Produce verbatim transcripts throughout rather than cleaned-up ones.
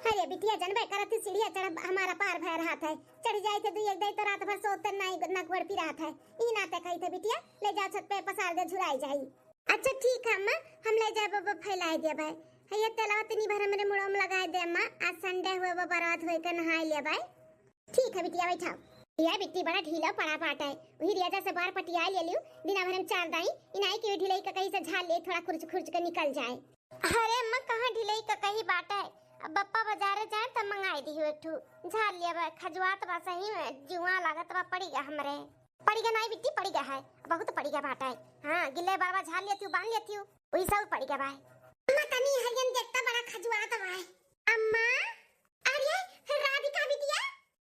अरे बिटिया, जनबे करत ही सीढ़िया चढ़ब हमारा पार भय रहत है, चढ़ जाई थे दुई एक दाई तो रात भर सोते नाई न गोड़ पी रहत है। ई नाते कही थे बिटिया, ले जा छत पे पसार दे, झुराई जाई। अच्छा ठीक है अम्मा, हम ले जाए बबा फैलाए दिया भाई। है ये तेलवा तनी भर हमरे मुड़ो में लगाए दे अम्मा, आज संडे हुए वो बरात हुए के नहाए लिया भाई। ठीक है बिटिया, बैठाओ। ये बिट्टी बड़ा ढीला पड़ा बाटे, वही रियाजा से बार पटिया ले लियो, दिना भर में चार दाई, इनाई की ढिलई का कहीं से झाल ले, थोड़ा खुर्च खुर्च के निकल जाए। अरे अम्मा, कहाँ ढिलई का कहीं बाटे, अब बप्पा बाजारे जाए त मंगाई दी एक ठू झाल लिया बा, खजुआत बा सही में, जुआ लागत बा, पड़ी गा हमरे। पड़ी गा नाई बिट्टी, पड़ी गा है, बहुत पड़ी गा बाटे। हाँ, गिल्ले बारवा झाल लेती हूँ, बांध लेती हूँ, वही सब पड़ी गा बा। अम्मा तनी हरियन देखता, बड़ा खजुआत बा। अम्मा, अरे राधिका बिटिया,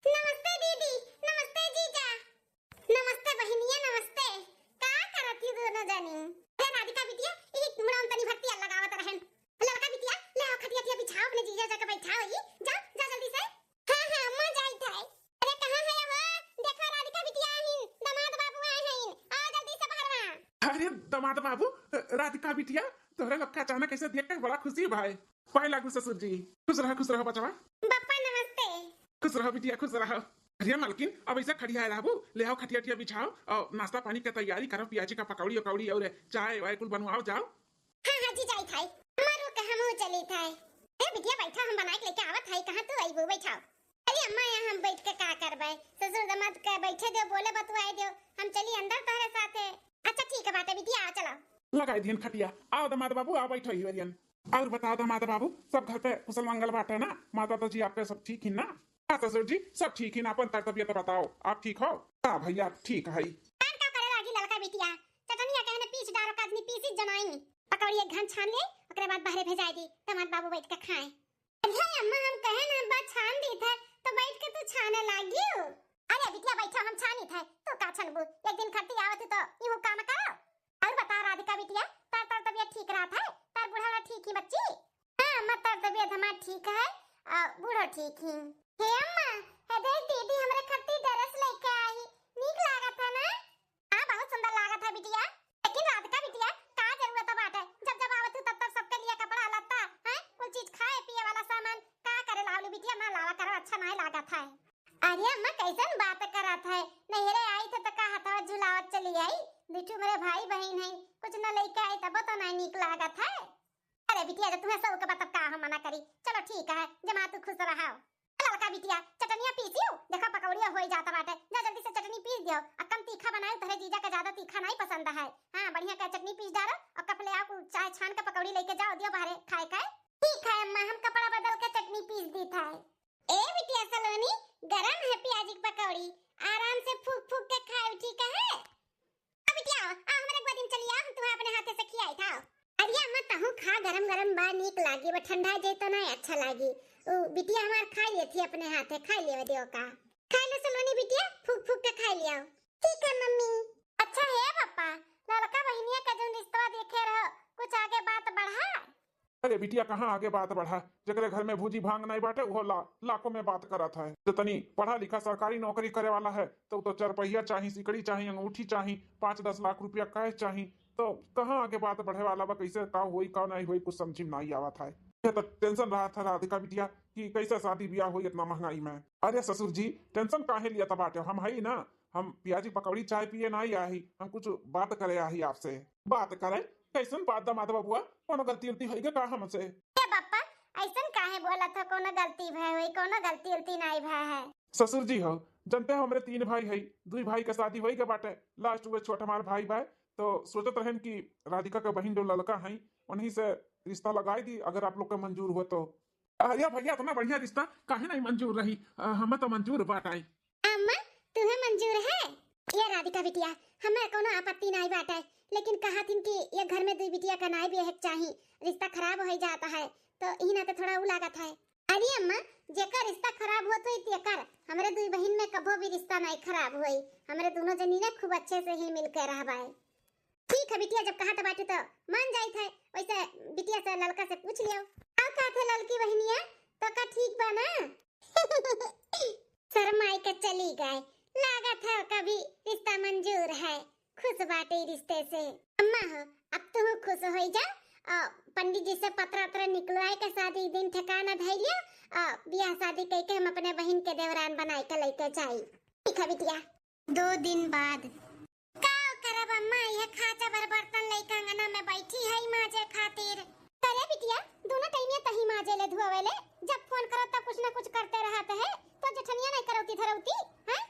नमस्ते दीदी, नमस्ते जीजा, नमस्ते बहिनिया, नमस्ते। का करत ही दोनों जनी? अरे राधिका बिटिया, ई मुड़वा में तनी भर तेल लगावत रहन। ललका बिटिया, ले आओ खटिया, खटिया बिछाओ, अपने जीजा जाके बैठाओ ही। जा, जा जल्दी से। हाँ, हाँ, अम्मा जाइत है। अरे कहाँ है वो? देखो राधिका बिटिया आहिन, दामाद बाबू आए हैं, आओ जल्दी से बहरवा। अरे दामाद बाबू, राधिका बिटिया, तोहरे लोग का अचानक ऐसे देख के बड़ा खुशी भाई। पाए लागू ससुर जी। खुश रहा, खुश रहा बचवा। बप्पा नमस्ते। खुश रहा बिटिया, खुश रहा। अरे मलकिन, अब ऐसे खड़िया रहबू, ले आओ खटिया खटिया बिछाओ और नाश्ता पानी के तैयारी करो, पियाजी का पकौड़ी उकौड़ी और चाय वाय कुल बनवाओ जाओ। हाँ हाँ जीजा, आई थाई। अम्मा रुक, हमहू चली थाई। ए बिटिया बैठा, हम बनाए के लेके आवत हई, कहाँ तू अइबू, बैठाओ। अरे अम्मा, यहाँ हम बैठ के का करबे, ससुर दामाद के बैठे दो, बोले बतुआए दो, हम चली अंदर तोहरे साथे। अच्छा ठीक है बाटे बिटिया, आ चलो। लगाई दिहन खटिया, आओ दामाद बाबू, आओ बैठो ही वरियन। और बताओ दामाद बाबू, सब घर पे कुशल मंगल बाटे ना? माता जी आपके सब ठीक ही ना? हाँ ससुर जी, सब ठीक ही ना। अपन तर तबियत बताओ, आप ठीक हो? हाँ भैया, ठीक है। कान का करे लागी ललका बिटिया, चटनिया कहने पीस डारो, काजनी पीसी जनाई, पकौड़ी एक घन छान ले, ओकरे बाद बाहरे भेजाई दी, दामाद बाबू बैठ के खाए। अरे अम्मा, हम कहे ना बा छान दी थे, तो बैठ के तू छाने लागी हो। अरे बिटिया बैठा, हम छानी थे, तू का छनबू? एक दिन खट्टी आवत ही तो यूं काम करो। और बता राधिका बिटिया, तार तार तबियत ठीक रहत है? तार बुढ़ाड़ा ठीक ही बच्ची? हाँ अम्मा, तार तबियत हमार ठीक है, आ, बूढ़ो ठीक ही। हे अम्मा, हे देख दीदी हमरे खट्टी ड्रेस लेके आई, नीक लागत है ना? हाँ, बहुत सुंदर लागत है बिटिया। लेकिन राधिका बिटिया, का जरूरत बाटे? जब जब आवत हूँ तब तब सबके लिए कपड़ा लत्ता, हैं? कुल चीज खाए पिए वाला सामान, का करे लावलू बिटिया, ना लावा करो, अच्छा नाहीं लागत है। अरे अम्मा, कैसन बात करत है? नैहरे आई थे तो का हथवा झुलावत चली आई? दुठू मेरे भाई बहिन है, कुछ न लेके आई तब तो नाहीं नीक लागत है। अरे बिटिया, जब तुम्हें शौक बा तब का हम मना करी। चलो ठीक है, जमा तू खुश रहा। ललका बिटिया, चटनिया पीसियो, देखा पकौड़िया होई जात बाटे, जा जल्दी से चटनी पीस दियो। आ कम तीखा बनायो, तोहरे जीजा के ज्यादा तीखा नाहीं पसंद है। हाँ, बढ़िया के चटनी पीस डालो और कप ले आओ, कुल चाय छान के पकौड़ी लेके जाओ, दियो बाहरे खाए के। ठीक है अम्मा, हम कपड़ा बदल के चटनी पीस दी था। ए बिटिया सलोनी, गरम है पियाजी के पकौड़ी, आराम से फूक फूक के खाओ, ठीक है? आ बिटिया, आ हमरे गोदी में चली आओ, हम तुम्हें अपने हाथे से खियाई था। अरे अम्मा, तहूँ खा, गरम गरम बा, नीक लागी, बा ठंडा जाई तो नाहीं अच्छा लागी। उ बिटिया हमार खाई लेती अपने हाथे, खाई लेवे दियो का। खाई लो सलोनी बिटिया, फूक फूक के खाई लियो। ठीक है मम्मी। अच्छा हे पापा, ललका बहिनिया का जौन रिश्तवा देखे रहो, कुछ आगे बात बढ़ा? अरे बिटिया, कहाँ आगे बात बढ़ा? जेकरे घर में भूजी भांग नाहीं बाटे, उहो ला-, लाखों में बात करत है। जो तनी पढ़ा लिखा सरकारी नौकरी करे वाला है, तो, तो चरपहिया चाही, सिकड़ी चाही, अंगूठी चाही, पाँच दस लाख रुपया cash चाही, तो कहाँ आगे बात बढ़े वाला बा, कैसे का होई, का नाहीं होई, कुछ समझी में नाहीं आवत है। ये तो tension रहत है राधिका बिटिया कि कैसे शादी ब्याह होई इतना महंगाई में। अरे ससुर जी, tension काहे लिया था बाटे, हम हई ना, हम पियाजी पकौड़ी चाय पिए नाहीं आई, हम कुछ बात करे आई आपसे। बात करे? कैसन बात दामाद बबुआ? कोनो गलती उलती होई गे का हमसे? ए बापा, ऐसन काहे बोलत हो? कोनो गलती भय होई? कोनो गलती उलती नाहीं भय है। ससुर जी हो, जनते हो हमरे तीन भाई है, दुई भाई के शादी होई गे बाटे, last वो छोट हमार भाई बा, तो सोचत रहन कि राधिका के बहिन जो ललका है, उन्हीं से रिश्ता लगाई दी, अगर आप लोग के मंजूर हो तो। अरे भैया, इतना बढ़िया रिश्ता काहे नाहीं मंजूर रही? अ, हमें तो मंजूर बाटे। अम्मा, तुम्हें मंजूर है? ये राधिका बिटिया, हमें कोनो आपत्ति नाहीं बाटे, लेकिन कहा थिन कि ये घर में दुई बिटिया का नाहीं ब्याहे के चाही, रिश्ता खराब हो जाता है, तो इही नाते थोड़ा उ लागत है। अरे अम्मा, जेकर रिश्ता खराब होत होई तेकर, हमरे दुई बहिन में कभो भी रिश्ता नाहीं खराब होई, हमरे दोनों जनी ने खूब अच्छे से हिल मिल के रहबाए। ठीक है बिटिया, जब कहत बाटू तो मान जाइत है। वैसे बिटिया से ललका से पूछ लियो। का कहत है ललकी बहिनिया, तो का ठीक बा ना? शर्माई के चली गए, लागत है कभी रिश्ता मंजूर है, खुश बाटे रिश्ते से। अम्मा हो, अब तू खुश होई जा, आ, पंडित जी से पत्र अत्र निकलवाए के शादी दिन ठिकाना धइलियो, आ बियाह शादी कइके हम अपने बहिन के देवरान बनाए के लइके जाई। ठीक है बिटिया। दो दिन बाद। का करब अम्मा, यह खाचा भर बर्तन लइके अंगना में बैठी है माजे खातिर। अरे बिटिया, दोनों टाइम ये तही माजे ले धोवे ले, जब फोन करो तब कुछ ना कुछ करते रहत है, तो जेठनिया नहीं करौती धरौती, हैं?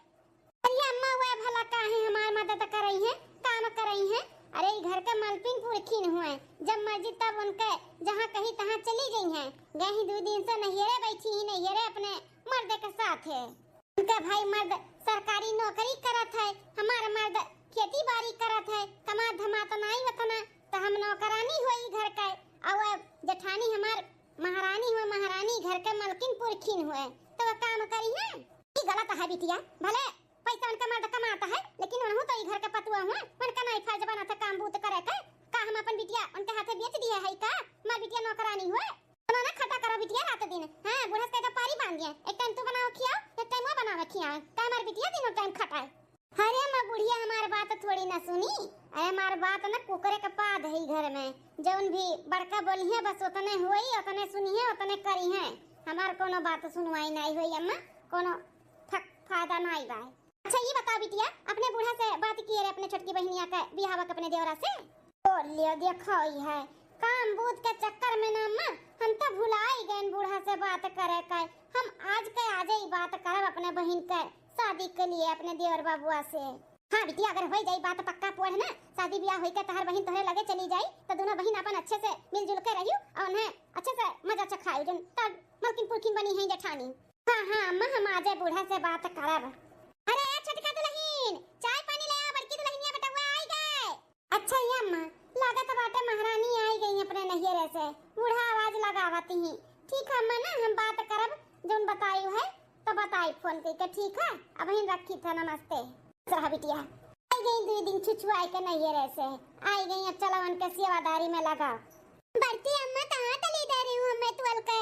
अरे अम्मा, वह भला काहे हमार मदद करई है, काम करई है? अरे ई घर के मलकिन पुरखिन हुए, जब मर्जी तब उनके जहाँ कही तहाँ चली गई हैं। गई दो दिन से नैहरे बैठी ही नैहरे अपने मर्द के साथ है। उनका भाई मर्द सरकारी नौकरी करत है, हमार मर्द खेती बाड़ी करत है, कमा धमा तो नाई वतना, तो हम नौकरानी होई घर के, और जेठानी हमार महारानी हुए, महारानी घर के मलकिन पुरखिन हुए, तो वो काम करी है? ई गलत है बिटिया, भले पैसा उनका मर्द कमाता है, लेकिन उनहु तो ई घर के पतुआ हुए, उनका नाई फर्ज बनत है काम बूत करे के। का हम अपन बिटिया उनके हाथे बेच दिए है का? हमार बिटिया नौकरानी हुए, उन्होंने खटा करो बिटिया रात दिन। हाँ, बूढ़ा से तो पारी बांध दिए, एक टाइम तू बनाओ खियाओ, एक टाइम वो बनावे खियाए, का हमार बिटिया तीनों टाइम खटाए? अरे अम्मा बुढ़िया हमार बात थोड़ी ना सुनी। अरे हमार बात ना कुकरे के पाद है घर में। जौन भी बड़का बोलिहे बस उतने होई, उतने सुनिहे, उतने करिहे। हमार कोनो बात सुनवाई नाई होई अम्मा, कोनो फक-, फायदा नाई बा। अच्छा ये बताओ बिटिया, अपने बूढ़ा से बात किए रे अपने छोटकी बहिनिया के बियाह के अपने देवरा से? बोलियो देखो ई है, काम बूत के चक्कर में ना अम्मा, हम तो भुलाई गए बूढ़ा से बात करे के। हम आज के आजे ही बात करब अपने बहिन के शादी के लिए अपने देवर बाबुआ से। हाँ बिटिया, अगर होई जाई बात पक्का पोढ़ ना, शादी ब्याह होई के तहर बहिन तोहरे लगे चली जाई, तो दोनों बहिन अपन अच्छे से मिलजुल के रहियो और उन्हें अच्छे से मजा चखाइयो, जौन तब मलकिन पुरखिन बनी है जेठानी। हाँ, हाँ, अम्मा, हम आजे बूढ़ा से बात करब। अरे, ए छोटका दुलहिन, चाय पानी ले आओ, बड़की दुलहिनिया बेटवा आई गए। अच्छा, ये अम्मा, लागत बाटे महारानी आई गई अपने नैहरे से, बूढ़ा आवाज लगावत ही। ठीक है अम्मा, ना हम बात करब, जौन बतायु है, तो बताई फोन करके, ठीक है? अबहिन रखी था, नमस्ते। रहा बिटिया, आई गई दो दिन छुछुआई के नैहरे से, आई गई, अब चलो उनके सेवादारी में लगा। बड़की अम्मा, कहाँ चली दे रही हूँ हमें तुअल के?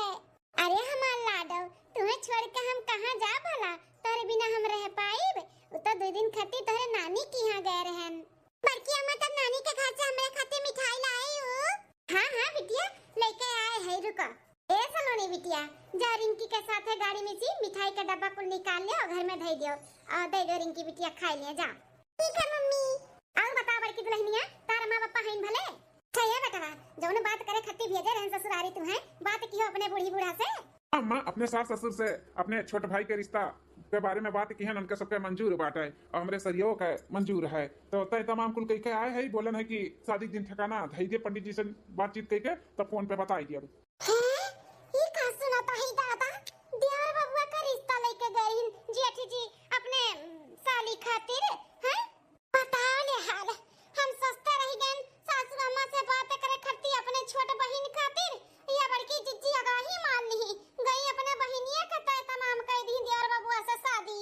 अरे हमार लाडो, तुम्हें छोड़ के हम कहाँ जा भला? तोरे बिना हम रह पाइब? उ तो दो दिन खातिर तोरे नानी के यहाँ गए रहन। बड़की अम्मा, तब नानी के घर से हमरे खातिर मिठाई लाई हो। हाँ, हाँ बिटिया, लेके आए है, रुको। ए सलोनी बिटिया, जा रिंकी के साथ है गाड़ी में से मिठाई का डब्बा कुल निकाल ले और घर में धई दियो और दे दो रिंकी बिटिया खाई ले जा। ठीक है मम्मी। और बताओ बड़की दुलहिनिया, तार माँ पापा हैं भले? अच्छा ये बेटवा, जौन बात करे खत्ती भेजे रहन ससुरारी तुम्हें, बात की हो अपने बूढ़ी बूढ़ा से? अम्मा, अपने सास ससुर से, अपने छोट भाई के रिश्ता के बारे में बात की है, उनके सबके मंजूर बाटे और हमरे सरियो के मंजूर है। तो तय तमाम कुल कह के आए है, बोलन है कि शादी के दिन ठिकाना धई दे पंडित जी से बातचीत कह के, तब फोन पे बताई दिया। हैं? ई का सुनत हई दादा? देवर बबुआ का रिश्ता लेके गए हैं जेठ जी अपने, उम, साली खातिर, हैं? बताओ ले हाल, हम सोचते रह गए सासू अम्मा से बात करे खत्ती अपने छोट बहिन खातिर, या बड़की जिज्जी आगाही मान ली, गई अपने बहिनिया के तय तमाम कह दी देवर बबुआ से शादी।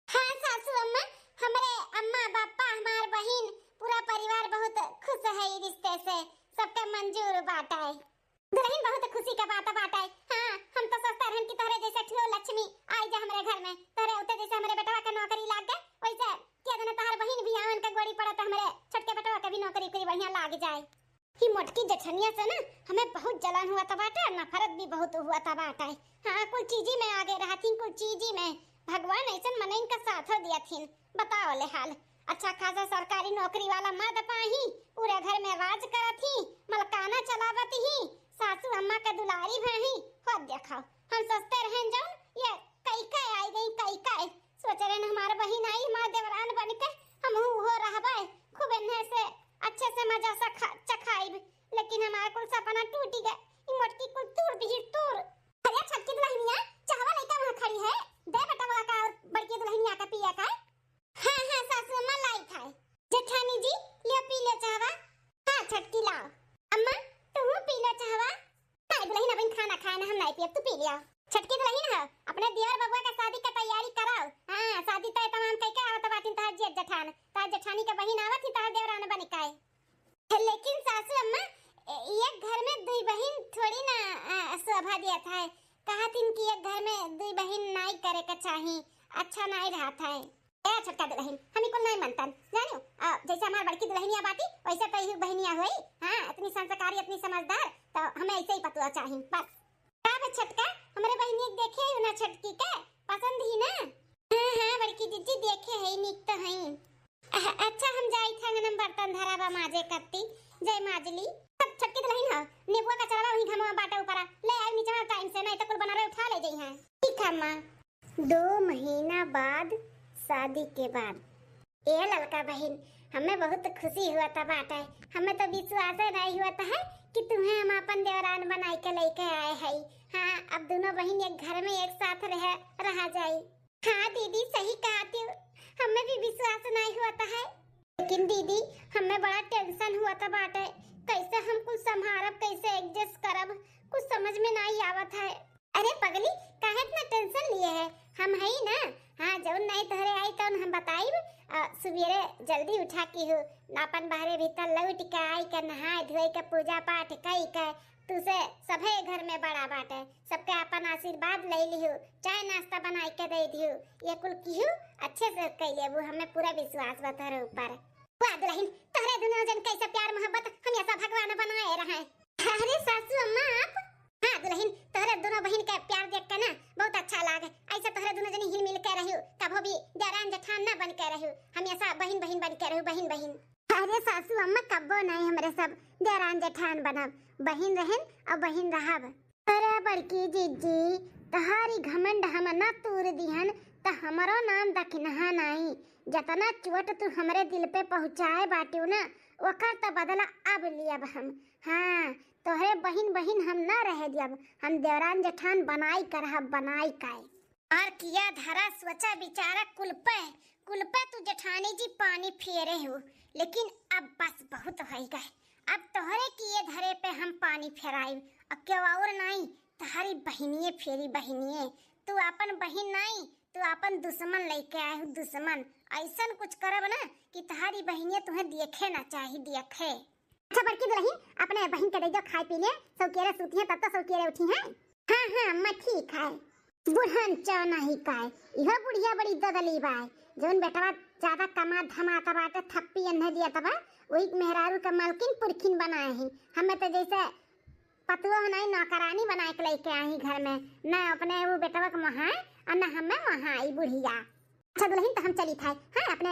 हाँ सासू अम्मा, हमरे अम्मा, बापा, हमार बहिन, पूरा परिवार बहुत खुश है ई रिश्ते से, सबके मंजूर बाटे। दुलहिन, बहुत खुशी के बात बाटे। हाँ, हम तो सोचते रहन कि तोहरे जैसे ठियो लक्ष्मी आई जा हमरे घर में, तोहरे उते जैसे हमरे बेटवा के नौकरी लाग गए, वैसे के दिन तोहर बहिन भी आवन के गोड़ी पड़त, हमरे छोटके बेटवा के भी नौकरी उकरी बढ़िया लाग जाए। ही मोटकी जेठनिया से ना हमें बहुत जलन हुआ था बाटे और नफरत भी बहुत हुआ था बाटे। हाँ, कुल चीजी में आगे रहती, कुल चीजी में। भगवान ऐसन मनइन का साथ दिया थीन, बताओ ले हाल। अच्छा खासा सरकारी नौकरी वाला मर्द पाही, पूरे घर में राज करत ही, मलकाना चलावत ही, सासू अम्मा के दुलारी भाही। हो देखो, हम सोचते रहन जौन ये कई कई आई गई, कई कई। सोच रहे हमार बहिन आई, हमार देवरान बन के, हम हो रहबे, खूब इन्हें से अच्छे से मजा से खा, चखाइब। लेकिन हमार कुल सपना टूटी गए, ई मोटकी कुल तूर दी तूर। अरे छोटकी दुलहिनिया, चाहवा लइका वहाँ खड़ी है, दे बेटा वहाँ का और बड़की दुलहिनिया का पिए का। हाँ, हाँ, सासू अम्मा लाई खाए। जेठानी जी, लियो पी लो चाहवा। हाँ, छोटकी लाओ। अम्मा, तू पी लो चाहवा। नहीं दुलहिन, अबहिन खाना खाए ना, हम नहीं पियब, तू पी लिया। छोटकी दुलहिन है, अपने देवर बबुआ का शादी का तैयारी कराओ। हाँ, शादी तय तमाम कई के आवत बाटिन तहार जेठ जेठान, तहार जेठानी के बहिन आवत ही तहार देवरान बन के। लेकिन सासू अम्मा, ए-, एक घर में दुई बहिन थोड़ी ना, अ, शोभा दिया था। कहा थीन कि एक घर में दुई बहिन नाई करे के चाही, अच्छा नाई रहा था। ए छोटका दुलहिन, हम ई कुल नाहीं मनतन, जानियो। आ, जैसे हमार बड़की दुलहिनिया बाटी, वैसे तो इहू बहिनिया होई। हाँ, इतनी संस्कारी, इतनी समझदार, तो हमें ऐसे ही पतोह चाही, बस। का बे छोटका, हमरे बहिनिया के देखे हउ ना छोटकी के, पसंद ही ना? हाँ, हाँ, बड़की जिज्जी देखे हई, नीक तो हई। अह, अच्छा, हम जाइत हई, अंगना में बर्तन धरा बा माजे कत्ती, जय माजली। सब छोटकी दुलहिन हो, नेबुआ का चरवा वहीं घमवा बाटे ऊपरा, ले आई नीचवा टाइम से, नाहीं तो कुल बनरे उठा ले जइहैं। ठीक है माँ। दो महीना बाद शादी के बाद। ए ललका बहिन, हमें बहुत खुशी हुआ था बाटे। हमें तो विश्वास ही नहीं हुआ था है कि तुम्हें हम अपन देवरान बनाई के लेके आए हई। हाँ, अब दोनों बहिन एक घर में एक साथ रह, रहा जाई। हाँ दीदी, सही कहा तू, हमें भी विश्वास नहीं हुआ था है। लेकिन दीदी, हमें बड़ा टेंशन हुआ था बाटे, कैसे हम कुछ संभारब, कैसे एडजस्ट करब, कुछ समझ में नहीं आवत है। अरे पगली, काहे इतना टेंशन लिए है? हम हई ना। हाँ, जौन नाई तोहरे आई तौन हम बताइब। आ, सुबेरे जल्दी उठा की हो, अपन बहरे भीतर लौट के आई के नहाए धोए के पूजा पाठ कई के, तू से सभे घर में बड़ा बाटे, सबके अपन आशीर्वाद ले लिहू, चाय नाश्ता बनाई के दे दिहू, ये कुल किहू अच्छे से कई लेबू, हमें पूरा विश्वास बा तोहरे ऊपर। वाह दुलहिन, तोहरे दुनो जन कैसे प्यार मोहब्बत हमेशा भगवान बनाए रहे। अरे सासू अम्मा आप? हाँ दुलहिन, तोहरे दुनो बहिन के प्यार देख के ना बहुत अच्छा लाग। ऐसे तोहरे दुनो जनी हिल मिल के रहियो, कभो भी देरान जेठान ना बन के रहियो, हमेशा बहिन बहिन बन के रहियो, बहिन बहिन। अरे सासू अम्मा कब्बो नहीं, हमरे सब देरान जेठान बनब, बहिन रहन और बहिन रहब। अरे बड़की जिज्जी, तोहारी घमंड हम ना तूर दिहन, त हमरो नाम दकिनहा नाई। जतना चोट तू हमरे दिल पे पहुँचाए बाटिउ ना, ओकर त बदला अब लियब हम। हाँ, तोहरे बहिन बहिन हम ना रहे दियब, हम देवरान जेठान बनाई करहब, बनाई काए। और किया धरा सोचा विचारा कुल पे, कुल पे तू जेठानी जी पानी फेरे हो, लेकिन अब बस बहुत होई गए। अब तोहरे किए धरे पे हम पानी फेराइब, अब केहू और नाई, तोहरी बहिनिये फेरी बहिनिये। तू आपन बहिन नाई, तू आपन दुश्मन लेके आए हो, दुश्मन। ऐसन कुछ करब ना कि तोहरी बहिनिये तुहें देखे ना चाही, देखे। अच्छा बड़की दुलहिन, अपने बहिन के दे दो खाए पी ले, सौकेरे सूती हैं तब तो सौकेरे उठी हैं। हाँ हाँ अम्मा ठीक है। बुढ़न चौना ही काय, इहो बुढ़िया बड़ी ददली बाय। जौन बेटवा ज्यादा कमा धमाता बाटे, थप्पी अन्हे दिया तबा, वही मेहरारू के मलकिन पुरखिन बनाए ही। हमें तो जैसे पतुआ नहीं, नौकरानी बनाए के लेके आई घर में, न अपने वो बेटवा के मोहाए और न हमें मोहाई बुढ़िया। अच्छा दुलहिन, तो हम चली थाई, हाँ, अपने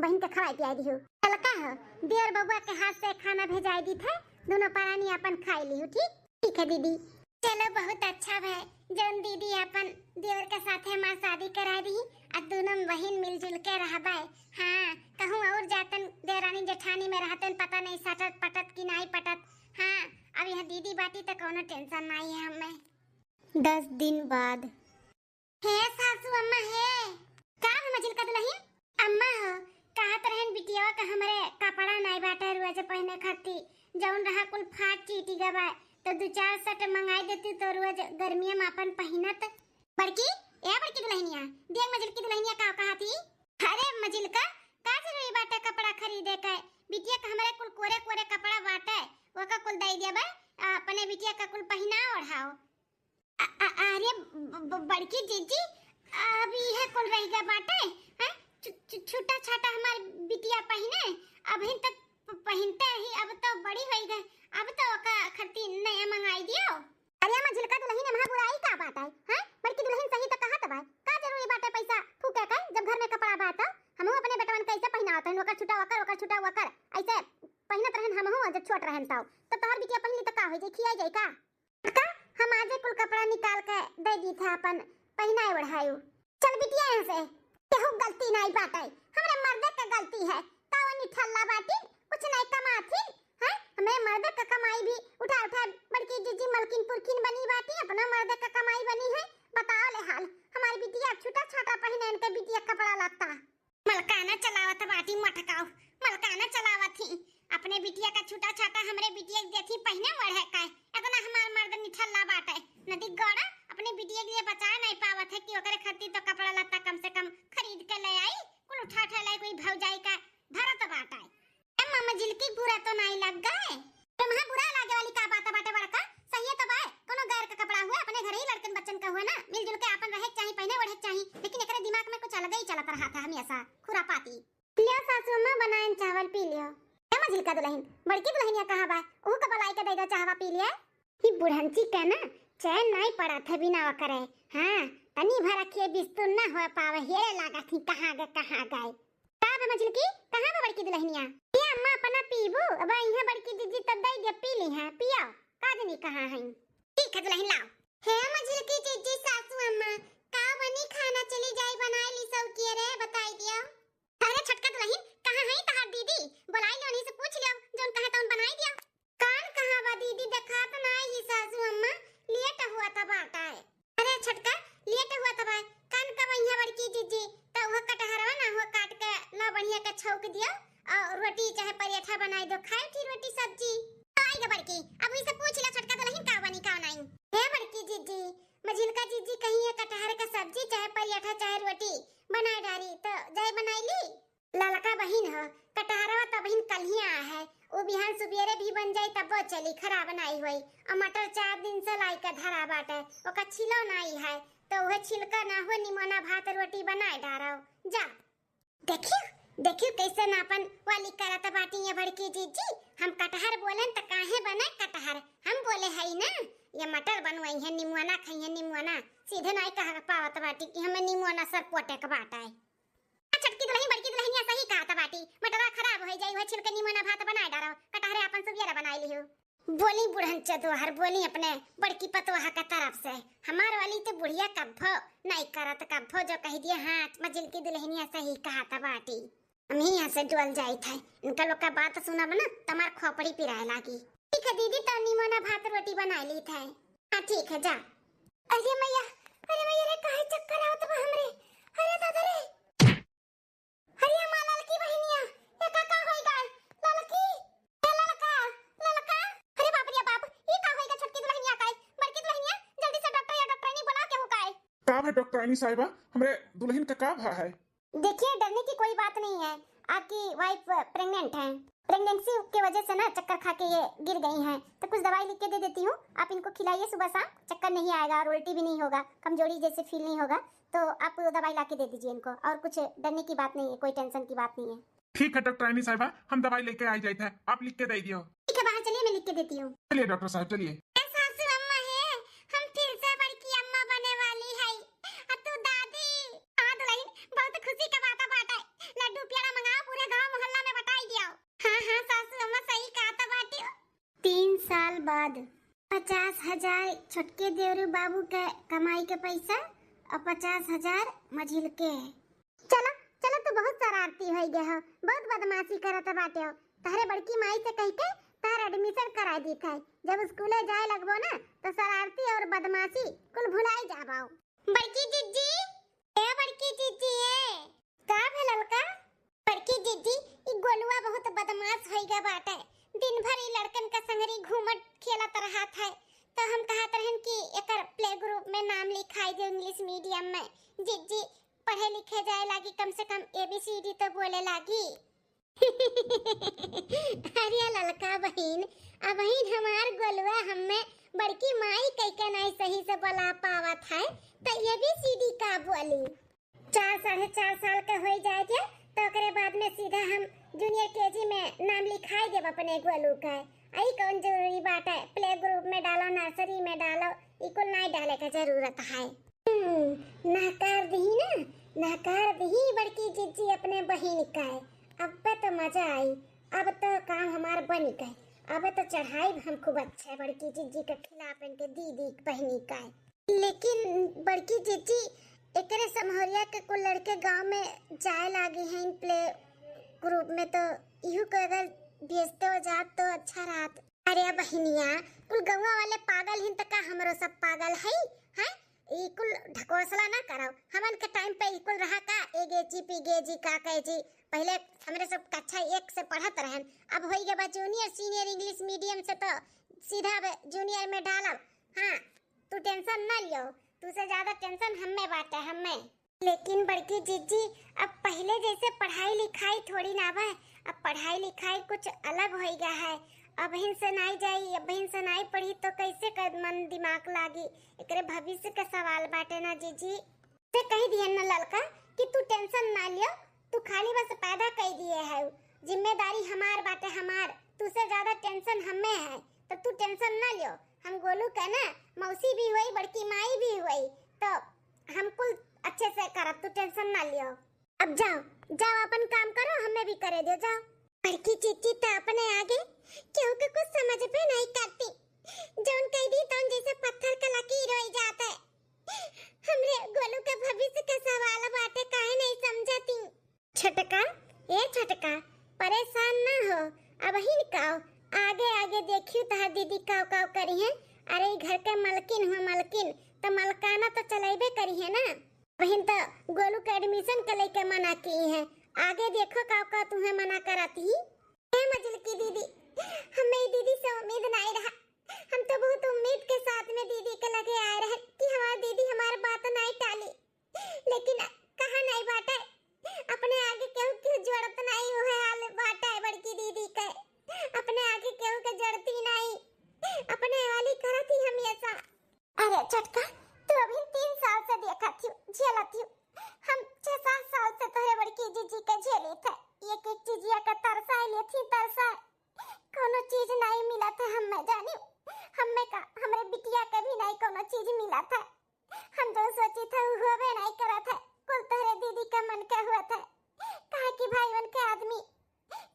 बहिन के खवाई पियाई दिहू। चल का हो, देवर बबुआ के हाथ से खाना भेजाई दी थाई, दोनों परानी अपन खाई लिहू, ठीक? ठीक है दीदी। चलो, बहुत अच्छा भय, जौन दीदी अपन देवर के साथे हमार शादी करा दी, आ दोनों बहिन मिलजुल के रहबे। हाँ, कहूँ और जातन देवरानी जेठानी में रहतन, पता नहीं सटत पटत कि नाई पटत। हाँ, अब यह दीदी बाटी तो कोनो टेंशन नाई है हमें। दस दिन बाद। हे सासू अम्मा हे। का भे मझिलका दुलहिन? अम्मा हो, कहत रहन बिटियावा का हमरे कपड़ा नाई बाटे रोज पहिने खाती, जौन रहा कुल फाट चीटी गवा, तो दू चार सेट मंगाई देती तो रोज गर्मिया में अपन पहिनत। बड़की, ए बड़की दुलहिनिया, देख मझिलकी दुलहिनिया का कहत ही। अरे मझिलका, का जरूरी बाटे कपड़ा खरीदे के? बिटिया का हमरे कुल कोरे कोरे कपड़ा बाटे, ओका कुल दई देबे, अपने बिटिया का कुल पहिना ओढ़ाओ। अ-, अ-, अरे ब-, ब-, बड़की जीजी, अब इहे कुल रह गया बाटे, हैं? छु-, छु-, छूटा छाटा हमार बिटिया पहिने, अबहिन तक प-, पहिनते ही, अब तो बड़ी होई गए, अब तो ओका खरती नया मंगाई दियो। अरे अम्मा, झिलका दुलहिन, एम्हा बुराई का बात है, हैं? बड़की दुलहिन सही तो कहत बा, का जरूरी बाटे पैसा फूके के, जब घर में कपड़ा बा तो? हमहू अपने बेटवन कैसे पहिनावत हन, ओकर छूटा ओकर, ओकर छूटा ओकर, ऐसे पहिनत रहन हमहू, जब छोट रहन तब। तो तोहर बिटिया पहिनली तो का हो जाई, खिया जाई का? का हम आजे कुल कपड़ा निकाल के दे दी थे अपन पहिनाए ओढ़ायु। चल बिटिया यहाँ से, केहू गलती नहीं बाटे, हमरे मर्दे के गलती है। तावा निठल्ला बाटी, कुछ नहीं कमाथिन, हैं? हमरे मर्दे का कमाई भी उठा उठा बड़की जीजी मलकिन पुरखिन बनी बाटी, अपना मर्दे का कमाई बनी है। बताओ ले हाल, हमारी बिटिया छूटा छाटा पहिने इनके बिटिया कपड़ा लत्ता। मलकाना चलावत बाटी मटकाऊ, मलकाना चलावत ही। अपने बिटिया का छूटा छाटा हमरे बिटिया के देथी पहिने ओढ़े का, इतना हमार मर्द निठल्ला बाटे। नदी गौड़ा अपने बिटिया के लिए बचा नहीं पावत है कि ओकरे खातिर तो कपड़ा लत्ता कम से कम खरीद के ले आई, कुल उठा उठा लाई कोई भौजाई का भरत बाटे। ए मामा झिलकी बुरा तो नहीं लग गए? ए महा बुरा लागे वाली का बात बाटे बड़का? सही तो बाय, कोनो गैर का कपड़ा हुए, अपने घरे ही लड़कन बच्चन का हुए ना, मिलजुल के आपन रहे के चाही, पहिने ओढ़े के चाही, लेकिन एकरे दिमाग में कुछ अलग ही चलत रहत है हमेशा खुरापाती। लियो सासू अम्मा, बनाइन चावल पी लियो। ए मझिलका दुलहिन, बड़की दुलहिनिया कहाँ बा? ओहू का बुलाई के दे दो चाहवा पी लिए। ई बुढ़ंची का ना चैन नाई पड़त है बिना ओकरे। हाँ, तनी भर अखिए बिस्तुर ना हो पावे, हेरे लागत ही कहाँ गए, कहाँ गए। का बे मझिलकी, कहाँ बा बड़की दुलहिनिया? ए अम्मा, अपना पीबू? अब यहाँ बड़की जिज्जी तब दे दे, पी ली है, पियो। का जनी कहाँ है? ठीक है दुलहिन, लाओ। हे मझिलकी जिज्जी, सासू अम्मा, का बनी खाना? चली जाई बनाई ली सब किए रे, बताई दियो। अरे छोटका दुलहिन, कहाँ है तहार दीदी? बुलाई लो, उन्हीं से पूछ लियो, जौन कहे तौन बनाई दियो। कौन कहाँ बा दीदी, देखात ना ही सासू अम्मा, लेट हुआ था बाटा है। अरे छोटका, लेट हुआ था भाई, कान का वहिया बड़की जिज्जी, तो वह कटहरवा ना हुआ काट के ला बढ़िया के छौंक दियो और रोटी चाहे पराठा बनाई दो, खाए थी रोटी सब्जी। तो आई गे बड़की, अब इसे पूछ ले छोटका दुलहिन का बनी का नहीं। हे बड़की जिज्जी, मझिलका जिज्जी कही है कटहर का सब्जी चाहे पराठा चाहे रोटी बनाए डारी, तो जाए बनाई ली। ललका बहिन हो, कटहरवा त बहिन कल्हिया है, उ बिहान सुबेरे भी बन जाई तब्बो चली, खराब नाई होई। और मटर चार दिन से लाई के धरा बाटे, ओका छिलो नाई है, तो उहे छिलका ना हो निमोना भात रोटी बनाए डारो। जा। देखियो, देखियो कैसे नापन वाली करत बाटी ये बड़की जिज्जी। हम कटहर बोलेन त काहे बने कटहर, हम बोले हई ना, ये मटर बनवाई है, निमोना खाई है, निमोना। सीधे नाई कह पावत बाटी कि हमें निमोना सर पोटे के बाटे। आ छोटकी दुलहिन, बड़की दुलहिनिया सही कहत बाटी, मटरवा खराब होइ जाई, उहे छिलके निमोना भात बनाए डारो, कटहरे आपन सुबियरा बनाए लिहो। बोली बुढ़न चतोहर, बोली अपने बड़की पतोह के तरफ से। हमार वाली तो बुढ़िया कब्बो नहीं करत, कब्बो जो कह दिए, हाँ, मझिलकी दुलहिनिया सही कहत बाटी। हम ही यहाँ से डोल जाइत है, इनका लोग का बात सुनब ना, तमार खोपड़ी पिराए लागी। ठीक है दीदी, तो निमोना भात रोटी बनाए लीत है। हाँ ठीक है, जा। अरे मैया, अरे मैया रे, काहे चक्कर आवत बा हमरे? अरे दादा रे, अरे हमार ललकी बहिनिया, एका का होई गए? ललकी, ए ललका, ललका। अरे बाप रे बाप, ई का होई गए छोटकी दुलहिनिया का? बड़की दुलहिनिया, जल्दी से डॉक्टर या डॉक्टरनी बुला के हो का है? का भा डॉक्टरानी साहिबा, हमरे दुलहिन का का भा है? देखिए, डरने की कोई बात नहीं है, आपकी वाइफ प्रेग्नेंट है। प्रेगनेंसी के वजह से ना चक्कर खा के ये गिर गई हैं, तो कुछ दवाई लिख के दे देती हूँ, आप इनको खिलाइए सुबह शाम, चक्कर नहीं आएगा और उल्टी भी नहीं होगा, कमजोरी जैसे फील नहीं होगा, तो आप वो दवाई ला के दे दीजिए इनको, और कुछ डरने की बात नहीं है, कोई टेंशन की बात नहीं है। ठीक है डॉक्टरानी साहिबा, हम दवाई लेके आई जाइत है, आप लिख के दे दियो। ठीक है, बाहर चलिए, मैं लिख के देती हूँ। चलिए डॉक्टर साहब, चलिए। ए सासू अम्मा है, हम फिर से बड़की अम्मा बने वाली है। आ तू दादी। हाँ दुलहिन, बहुत खुशी का बात बाटे। लड्डू पेड़ा मंगाओ, पूरे गांव मोहल्ला में बटाई दियो। हाँ हाँ सासू अम्मा, सही कहत बाटी। तीन साल बाद पचास हजार छोटके देवरू बाबू के कमाई के पैसा और पचास हजार मझिल के। चलो, चलो, तू बहुत शरारती होइ गए हो, बहुत बदमाशी करत बाटे हो। तहरे बड़की माई से कह के तहर एडमिशन कराई दीत है। जब स्कूले जाए लगबो ना, तो शरारती और बदमाशी कुल भुलाई जाबो। बड़की जिज्जी, ए बड़की जिज्जी, ए। का भेल ललका? बड़की जिज्जी, ई गोलुआ बहुत बदमाश होइ गया बाटे। दिन भर ई लड़कन का संगरी घूमत खेलत रहत है। तो हम कहत रहन कि एकर प्ले ग्रुप में नाम लिखाई दे इंग्लिश मीडियम में। जिज्जी, पढ़े लिखे जाए लागी, कम से कम एबीसीडी तो बोले लागी। अरे ललका बहिन, अबहिन हमार गोलुआ हम्मे बड़की माई कह के नहीं सही से बोला पावत है, तो एबीसीडी का बोली? चार, साढ़े चार साल का होइ जाए के, तो ओकरे बाद में सीधा हम जूनियर केजी में नाम लिखाई देब अपने गोलू का। आई कौन जरूरी बात है, प्ले ग्रुप में डालो, नर्सरी में डालो, ई कुल नहीं डाले का जरूरत है। हम्म, नहकार दिही ना, नहकार दिही बड़की जिज्जी अपने बहिन का। अब तो मजा आई, अब तो काम हमार बनी गए, अब तो चढ़ाई हम खूब अच्छे बड़की जिज्जी के खिलाफ इनके दीदी के बहिनी का। लेकिन बड़की जिज्जी, एकरे समहरिया के कुल लड़के गांव में जाए लागे हैं प्ले ग्रुप में, तो इहू को अगर भेजते हो जात तो अच्छा रहत। अरे बहिनिया, कुल गौवा वाले पागल हिन त का हमरो सब पागल है, हैं? ई कुल ढकोसला ना करो। हमन के टाइम पे ई कुल रहा का? एगेजी, पीगेजी, का कहेजी? पहले हमरे सब कक्षा एक से पढ़त रहन, अब होई गए बा जूनियर सीनियर इंग्लिश मीडियम से, तो सीधा अब जूनियर में डालब। हाँ, तू टेंशन ना लियो, तू से ज्यादा टेंशन हम्मे बाटे, हम्मे। लेकिन बड़की जिज्जी, अब पहले जैसे पढ़ाई लिखाई थोड़ी ना बा, अब पढ़ाई लिखाई कुछ अलग होई गया है। अबहिन से नाई जाई, अबहिन से नाई पढ़ी तो कैसे कर मन दिमाग लागी? एकरे भविष्य का सवाल बाटे ना जिज्जी। से कही दिहन ना ललका कि तू tension ना लियो, तू खाली बस पैदा कई दिए है, जिम्मेदारी हमार बाटे, हमार, तुसे ज्यादा tension हमें है, तो तू tension ना लियो। हम गोलू के ना मौसी भी हुई, बड़की माई भी हुई, तो हम कुल अच्छे से करब, तू tension ना लियो। अब जाओ, जाओ अपन काम करो, हमें भी करे दो, जाओ। बड़की जीजी तो अपने आगे केहू के कुछ समझबे नहीं करती, जौन कह दी तौन जैसे पत्थर का लकीर हो जाता है। हमरे गोलू के भविष्य के सवाल बाटे, काहे नहीं समझती? छोटका, ए छोटका, परेशान ना हो, अबहिन काव, आगे आगे देखियो तहार दीदी काव काव करी है। अरे ई घर के मलकिन हो मलकिन, तो मलकाना तो चलेबे करी है ना। बहिन तो गोलू के admission के लेके मना की है, आगे देखो काव काव तुम्हें मना कराती ही। ए मझिलकी दीदी, हमें ई दीदी से उम्मीद नहीं रहा। हम तो बहुत उम्मीद के साथ में दीदी के लगे आए रहे कि हमार दीदी हमार बात नहीं टाली, लेकिन कहा नहीं बाटे, अपने आगे केहू केहू जोड़त नहीं, उहे हाल बाटे बड़की दीदी के, अपने आगे केहू के जोड़ती नहीं, अपने वाली करत ही हमेशा। अरे छोटका, तू अभी तीन साल से देखत हियो, झेलत हियो, हम छह सात साल से तोहरे बड़की जीजी के झेली थे, एक एक चीजिया के तरसा लेथी, तरसा, कोनो चीज नहीं मिलत है हमें, जानी, हमें का, हमरे बिटिया के भी नहीं कोनो चीज मिलत है। हम जो सोची थे, उ होबे नहीं करत है, कुल तोहरे दीदी के मन के हुआ थे। काहे कि भाई उनके आदमी